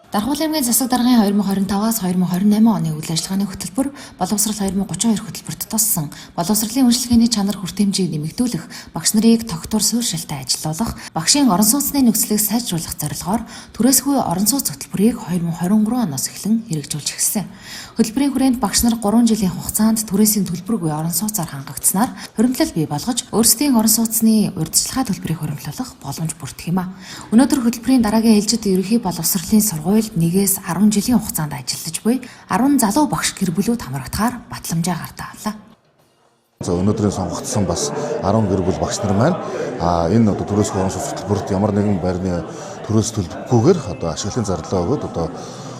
Дархуул аймгийн засаг даргын 2025-аас 2028 оны үйл ажиллагааны хөтөлбөр боловсрал 2032 хөтөлбөрт туссан боловсролын үйлчилгээний чанар хүртээмжийг нэмэгдүүлэх, багш нарыг тогтвор суурьшилтай ажилуулах, багшийн орон сууцны нөхцөлийг сайжруулах зорилгоор түрээсгүй орон сууц хөтөлбөрийг 2023 оноос эхлэн хэрэгжүүлж эхэлсэн. Хөтөлбөрийн хүрээнд багш нар 3 жилийн хугацаанд түрээсийн төлбөргүй орон сууцаар хангагдсанаар хуримтлал бий болгож өөрсдийн орон сууцны урьдчилгаа төлбөрийг хуримтлуулах боломж бүрдэх юм а. Өнөөдөр хөтөлбөрийн дараагийн ээлжид ерөнхий боловсролын сургуульд 1-ээс 10 жилийн хугацаанд ажиллаж буй 10 залуу багш гэр бүлүүд хамрагдахаар батламжаа гаргалаа. За өнөөдрийн сонгогдсон бас 10 гэр бүл багш нар маань энэ одоо түрээсгүй орон сууц хөтөлбөрт ямар нэгэн байрны түрээс төлбөргүйгээр одоо ашиглалтын зарлаа өгөөд одоо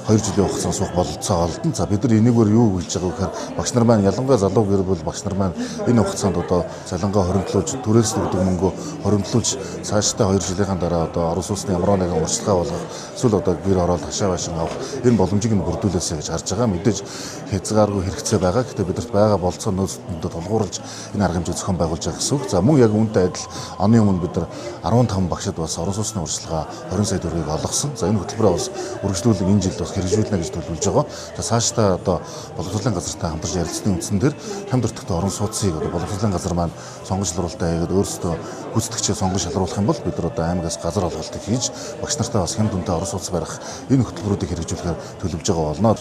2 жилийн хугацаанд суух бололцоо олдно. За бид нар энийгээр юу хэлж байгаа вэ гэхээр багш нар маань, ялангуяа залуу гэр бүл багш нар маань энэ хугацаанд одоо цалингаа хоримтлуулж, түрээс өгдөг мөнгөө хоримтлуулж, цаашдаа 2 жилийн дараа одоо орон сууцны ямар нэгэн урьдчилгаа болгох, эсвэл одоо гэр ороод хашаа байшин авах энэ боломжийг нь бүрдүүлээсэй гэж харж байгаа. Мэдээж хязгааргүй хэрэгцээ байгаа. Гэхдээ бидэрт байгаа болцоо нөөцөндөө тулгуурлаж энэ арга хэмжээ зохион байгуулж байгаа гэсэн үг. За мөн яг үүнтэй адил оны өмнө бид нар 15 багшид бас орон сууцны урьдчилгаа 20 сая төгрөгийг олгосон. За энэ хөтөлбөрөө бас үргэлжлүүлэн энэ жил бас хэрэгжүүлнэ гэж төлөвлөж байгаа. За цаашдаа одоо боловсролын газартай хамтарч ярилцсны үндсэн дээр хямд өртөгтэй орон сууцыг одоо боловсролын газар маань сонгон шалруултаа хийгээд өөрсдөө гүйцэтгэгчээ сонгон шалруулах юм бол бид нар одоо аймагаас газар олголтыг хийж багш нартай бас хямд үнэтэй орон сууц барих энэ хөтөлбөрүүдийг хэрэгжүүлэхээр төлөвлөж байгаа болно.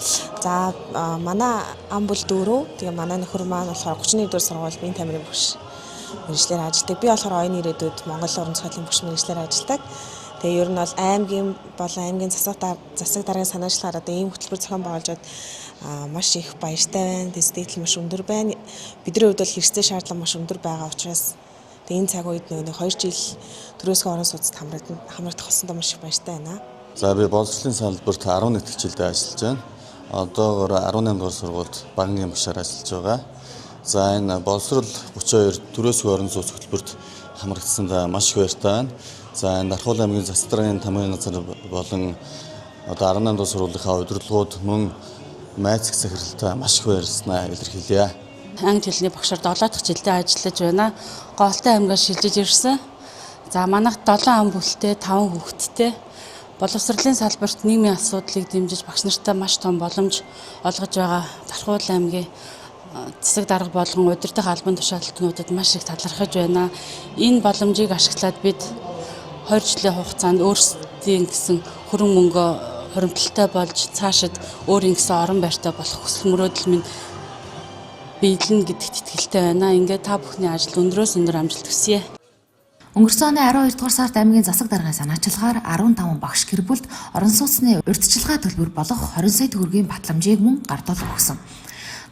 За манай ам бүл дөрөв, тэгээ манай нөхөр маань болохоор 31 дугаар сургууль биеийн тамирын багш мэргэжлээр ажилладаг. Би болохоор оюун ирээдүйд Монгол уран зохиолын багш мэргэжлээр ажилладаг. Тэгээ ер нь бол аймгийн болон аймгийн засаг даргын санаачлагаар одоо ийм хөтөлбөр зохион байгуулжод маш их баяртай байна. Тэгээ сэтгэл маш өндөр байна. Бидний хувьд бол хэрэгцээ шаардлага маш өндөр байгаа учраас тэгээ энэ цаг үед нөгөө 2 жил түрээсгүй орон сууцд хамрагдах болсондоо маш их баяртай байна. За би боловсролын салбарт 11 дахь жилдээ ажиллаж байна. Одоогоор 18 дугаар сургуульд багангийн багшаар ажиллаж байгаа. За энэ боловсрол 32 түрээсгүй орон сууц хөтөлбөрт хамрагдсандаа маш их баяртай байна. За энэ Дархуул аймгийн засаг даргын тамгын газар болон одоо 18 дугаар сургуулийнхаа удирдлагууд мөн майцх захиралтай маш их баярласнаа илэрхийлье. Англи хэлний багшаар 7 дахь жилдээ ажиллаж байна. Гоолтой аймгаас шилжиж ирсэн. За манайх 7 ам бүлтэй, 5 хүүхэдтэй. Боловсролын салбарт нийгмийн асуудлыг дэмжиж багш нартай маш том боломж олгож байгаа Дархуул аймгийн засаг дарга болгон удирдах албан тушаалтнуудад маш их талархаж байна. Энэ боломжийг ашиглаад бид 20 жилийн хугацаанд өөрсдийн гэсэн хөрөнгө мөнгөө хуримтлалтай болж цаашид өөрийн гэсэн орон байртай болох хүсэл мөрөөдөл минь биелнэ гэдэгт итгэлтэй байна. Ингээд та бүхний ажил өндрөөс өндөр амжилт хүсье. Өнгөрсөн оны 12 дугаар сард аймгийн засаг даргын санаачилгаар 15 багш гэр бүлд орон сууцны урьдчилгаа төлбөр болох 20 сая төгрөгийн батламжийг мөн гардал өгсөн.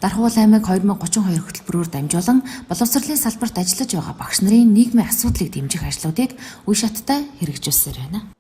Дархуул аймаг 2032 хөтөлбөрөөр дамжуулан боловсролын салбарт ажиллаж байгаа багш нарын нийгмийн асуудлыг дэмжих ажлуудыг үе шаттай хэрэгжүүлсээр байна.